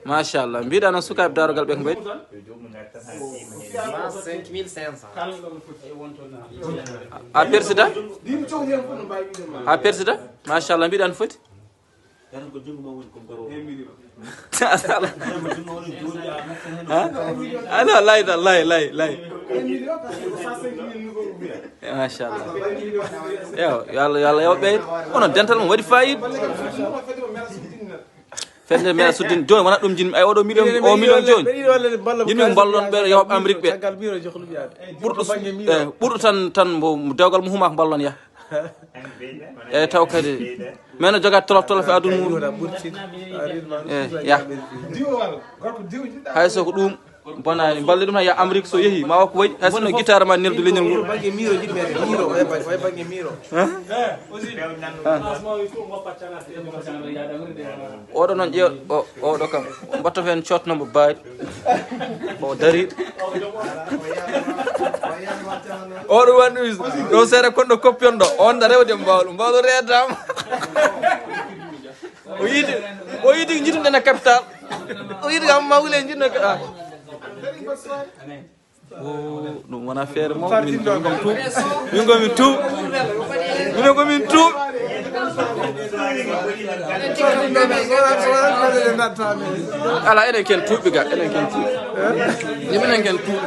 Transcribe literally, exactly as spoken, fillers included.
Machallah, mbiɗa no sukaaɓe darogal ɓe ko mbayi? A persida? A persida? Machallah, mbiɗa no foti? Ano lay da lay lay lay. Machallah. Yo yo allah yo allah yoɓ ɓeyde. Onon dental mum waɗi fayida. Fedde mbeɗa suddin joni wona ɗum jinmi ay oɗo million o million joni. Jinmi mballon ɓe yoɓ amérique ɓe. Ɓurɗo ɓurɗo tan tan mbo dewgal mum humako mballon yaha. Eyyi taw kadi meno joga tolof tolof e aduna mum. Eyyi ya. Hay so ko ɗum bonani mballe ɗum tan ya amérique so yeehi ma wakko wayi hay sinno guitare ma neldu leñol ngol. Oɗo noon ƴeew oɗo kam mbatta ko hen cotnombo baari. O dari. Oɗo waɗi ɗum ɗo seeɗa konɗo koppi on ɗo on da rewde mbawlo mbawlo reedama. O yiiti o yiiti jittude na capital. O yiiti kam mawle jitno ka. Ɗum wona feere mawɗo min komin tuuɓ. Min komin tuuɓ. Minen komin tuuɓ. Ala enen ken tuuɓɓe ga enen ken tuuɓ. Yiminen ken tuuɓ.